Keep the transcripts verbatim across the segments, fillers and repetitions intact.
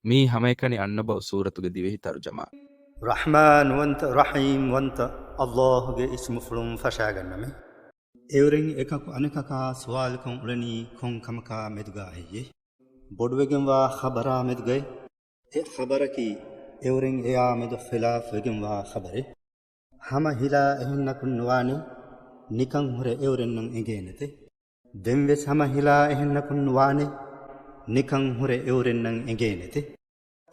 މީ ހަމައެކަނި އަންނަ ބައު ސޫރަތުގެ ދިވެހި ތަރުޖަމާ. ރަޙްމާންވަންތަ، ރަޙީމްވަންތަ އައްލާހުގެ އިސްމުފުޅުން ފަށާގަންނަމެ. އެއުރެން އެކަކު އަނެކަކާ ސުވާލުކޮށް އުޅެނީ ކޮން ކަމަކާ މެދުގާ ހެއްޔޭ؟ ބޮޑުވެގެންވާ ޚަބަރާ މެދުގައި. އެ ޚަބަރަކީ އެއުރެން އެޔާ މެދު ޚިލާފްވެގެންވާ ޚަބަރެއް. ހަމަ ހިލާ އެހެންނަކުން ނުވާނެ، ނިކަން ހުރެ އެއުރެންނަށް އެނގޭނެތެ. ދެންވެސް ހަމަ ހިލާ އެހެންނަކުން ނުވާނެ، ނިކަން ހުރެ އެއުރެންނަށް އެނގޭނެތެ.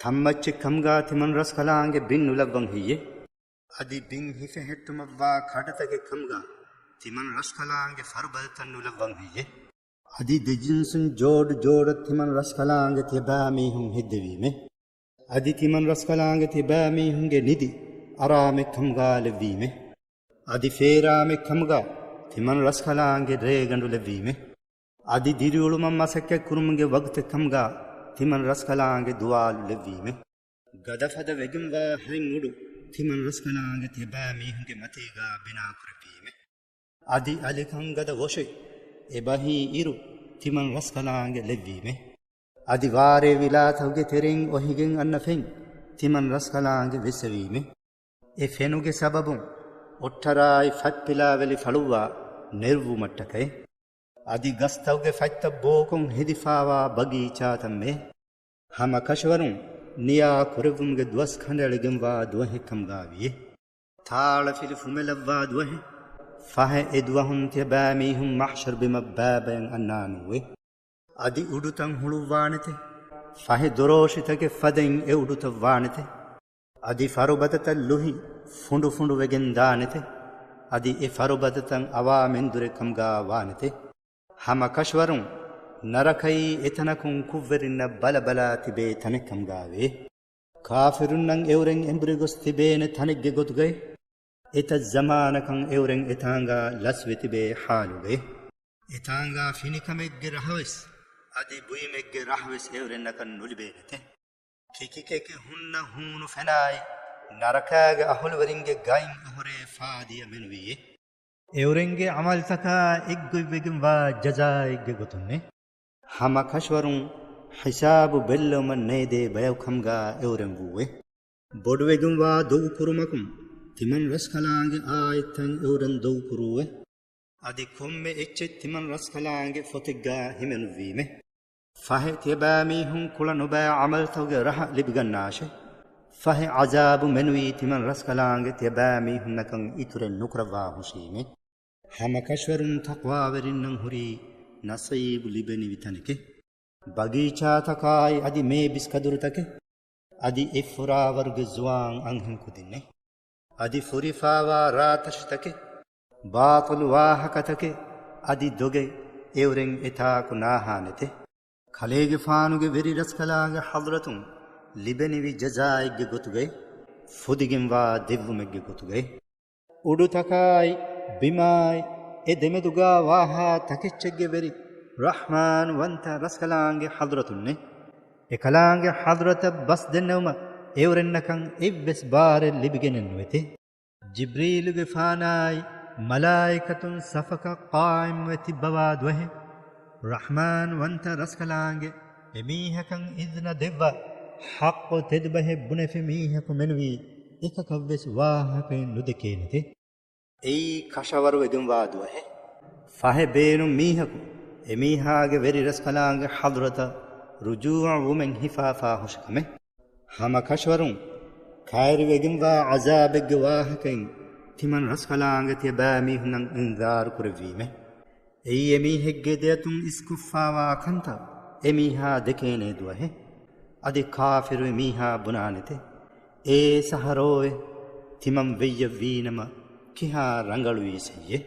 ތަންމައްޗެއް ކަމުގާ ތިމަން ރަސްކަލާނގެ ބިން ނުލައްވަން ހެއްޔެ؟ އަދި ބިން ހިފެހެއްޓުމަށްވާ ކަޑަތަކެއް ކަމުގާ ތިމަން ރަސްކަލާނގެ ފަރުބަދަތައް ނުލައްވަން ހެއްޔެ؟ އަދި ދެޖިންސުން ޖޯޑު ޖޯޑަށް ތިމަން ރަސްކަލާނގެ ތިޔަބައިމީހުން ހެއްދެވީމެ. އަދި ތިމަން ރަސްކަލާނގެ ތިޔަބައިމީހުންގެ ނިދި އަރާމެއް ކަމުގާ ލެއްވީމެ. އަދި ފޭރާމެއް ކަމުގާ ތިމަން ރަސްކަލާނގެ ރޭގަނޑު ލެއްވީމެ. އަދި ދިރިއުޅުމަށް މަސައްކަތް ކުރުމުގެ ވަގުތެއް ކަމުގާ ތިމަން ރަސްކަލާނގެ ދުވާލު ލެއްވީމެ. ގަދަފަދަ ވެގެންވާ ހަތް އުޑު ތިމަން ރަސްކަލާނގެ ތިޔަބައިމީހުންގެ މަތީގާ ބިނާކުރެއްވީމެ. އަދި އަލިކަން ގަދަ ވޮށެއް އެބަހީ އިރު ތިމަން ރަސްކަލާނގެ ލެއްވީމެ. އަދި ވާރޭ ވިލާތަކުގެ ތެރެއިން އޮހިގެން އަންނަ ފެން ތިމަން ރަސްކަލާނގެ ވެއްސެވީމެ. އެ ފެނުގެ ސަބަބުން އޮއްޓަރާއި ފަތްޕިލާވެލި ފަޅުއްވާ ނެރުއްވުމަށްޓަކައި. އަދި ގަސްތަކުގެ ފަތްތައް ބޯކޮށް ހެދިފާވާ ބަގީޗާތައްމެ. ހަމަ ކަށަވަރުން ނިޔާ ކުރެއްވުމުގެ ދުވަސް ކަނޑައެޅިގެންވާ ދުވަހެއް ކަމުގާވިއޭ. ތާޅަފިލި ފުމެލައްވާ ދުވަހެއް. ފަހެ އެ ދުވަހުން ތިޔަބައިމީހުން މަޙްޝަރު ބިމަށް ބައިބަޔަށް އަންނާނޫއޭ. އަދި އުޑުތައް ހުޅުއްވާނެތެ. ފަހެ ދޮރޯށިތަކެއް ފަދައިން އެ އުޑުތައް ވާނެތެ. އަދި ފަރުބަދަތައް ލުހި ފުނޑު ފުނޑު ވެގެން ދާނެތެ. އަދި އެ ފަރުބަދަތައް އަވާ މެންދުރެއް ކަމުގާ ވާނެތެ. ހަމަ ކަށަވަރުން ނަރަކައީ އެތަނަކުން ކުށްވެރިންނަށް ބަލަބަލާ ތިބޭ ތަނެއް ކަމުގާވޭ. ކާފިރުންނަށް އެއުރެން އެނބުރި ގޮސް ތިބޭނެ ތަނެއްގެ ގޮތުގައި، އެތައް ޒަމާނަކަށް އެއުރެން އެތާނގާ ލަސްވެ ތިބޭ ޙާލުގައި. އެތާނގާ ފިނިކަމެއްގެ ރަހަވެސް، އަދި ބުއިމެއްގެ ރަހަވެސް އެއުރެންނަކަށް ނުލިބޭނެތެ. ކިކިކެކެ ހުންނަ ހޫނު ފެނާއި، ނަރަކާގެ އަހުލުވެރިންގެ ގައިން އަހުރޭ ފާދިޔަ މެނުވީއޭ. އެއުރެންގެ ޢަމަލުތަކާ އެއްގޮތްވެގެންވާ ޖަޒާއެއްގެ ގޮތުންނޭ. ހަމަ ކަށަވަރުން ޙިސާބު ބެއްލެވުމަށް ނޭދޭ ބަޔަކު ކަމުގާ އެއުރެން ވޫއޭ. ބޮޑުވެގެންވާ ދޮގު ކުރުމަކުން ތިމަން ރަސްކަލާނގެ އާޔަތްތައް އެއުރެން ދޮގު ކުރޫއޭ. އަދި ކޮންމެ އެއްޗެއް ތިމަން ރަސްކަލާނގެ ފޮތެއްގާ ހިމެނުއްވީމޭ. ފަހެ ތިޔަބައިމީހުން ކުޅަ ނުބައި ޢަމަލުތަކުގެ ރަހަ ލިބިގަންނާށޭ. ފަހެ ޢަޒާބު މެނުވީ ތިމަން ރަސްކަލާނގެ ތިޔަބައިމީހުންނަކަށް އިތުރެއް ނުކުރައްވާ ހުށީމޭ. ހަމަ ކަށަވަރުން ތަޤްވާވެރިންނަށް ހުރީ ނަޞީބު ލިބެނިވި ތަނެކޭ. ބަގީޗާތަކާއި އަދި މޭބިސްކަދުރުތަކެއް، އަދި އެއްފުރާވަރުގެ ޒުވާން އަންހެންކުދިންނެއް، އަދި ފުރިފާވާ ރާތަށިތަކެއް، ބާޠިލު ވާހަކަތަކެއް، އަދި ދޮގެއް އެއުރެން އެތާކު ނާހާނެތެ. ކަލޭގެފާނުގެ ވެރި ރަސްކަލާނގެ ޙަޟްރަތުން ލިބެނިވި ޖަޒާއެއްގެ ގޮތުގައި، ފުދިގެންވާ ދެއްވުމެއްގެ ގޮތުގައި. އުޑުތަކާއި ބިމާއި އެ ދެމެދުގާ ވާހާ ތަކެއްޗެއްގެ ވެރި ރަޙްމާންވަންތަ ރަސްކަލާނގެ ޙަޟްރަތުންނޭ. އެކަލާނގެ ޙަޟްރަތަށް ބަސް ދެންނެވުމަށް އެއުރެންނަކަށް އެއްވެސް ބާރެއް ލިބިގެނެއް ނުވެތޭ. ޖިބްރީލުގެފާނާއި މަލާއިކަތުން ސަފަކަށް ޤާއިމްވެ ތިއްބަވާ ދުވަހެއް، ރަޙްމާންވަންތަ ރަސްކަލާނގެ އެމީހަކަށް އިޒްނަ ދެއްވާ، ޙައްޤު ތެދުބަހެއް ބުނެފި މީހަކު މެނުވީ އެކަކަށްވެސް ވާހަކައެއް ނުދެކޭނެތެ. އެއީ ކަށަވަރުވެގެންވާ ދުވަހެއް. ފަހެ ބޭނުން މީހަކު އެމީހާގެ ވެރި ރަސްކަލާނގެ ޙަޟްރަތަށް ރުޖޫޢަ ވުމެއް ހިފާފާ ހުށިކަމެއް. ހަމަ ކަށަވަރުން ކައިރިވެގެންވާ ޢަޒާބެއްގެ ވާހަކައިން ތިމަން ރަސްކަލާނގެ ތިޔަބައިމީހުންނަށް އިންޒާރު ކުރެއްވީމެ. އެއީ އެމީހެއްގެ ދެއަތުން އިސްކޮށްފާވާ ކަންތައް އެމީހާ ދެކޭނޭ ދުވަހެއް. އަދި ކާފިރު އެމީހާ ބުނާނެތެ، އޭ ސަހަރޯއެ، ތިމަން ވެއްޔަށް ވީނަމަ ކިހާ ރަނގަޅުވީސެއްޔޭ؟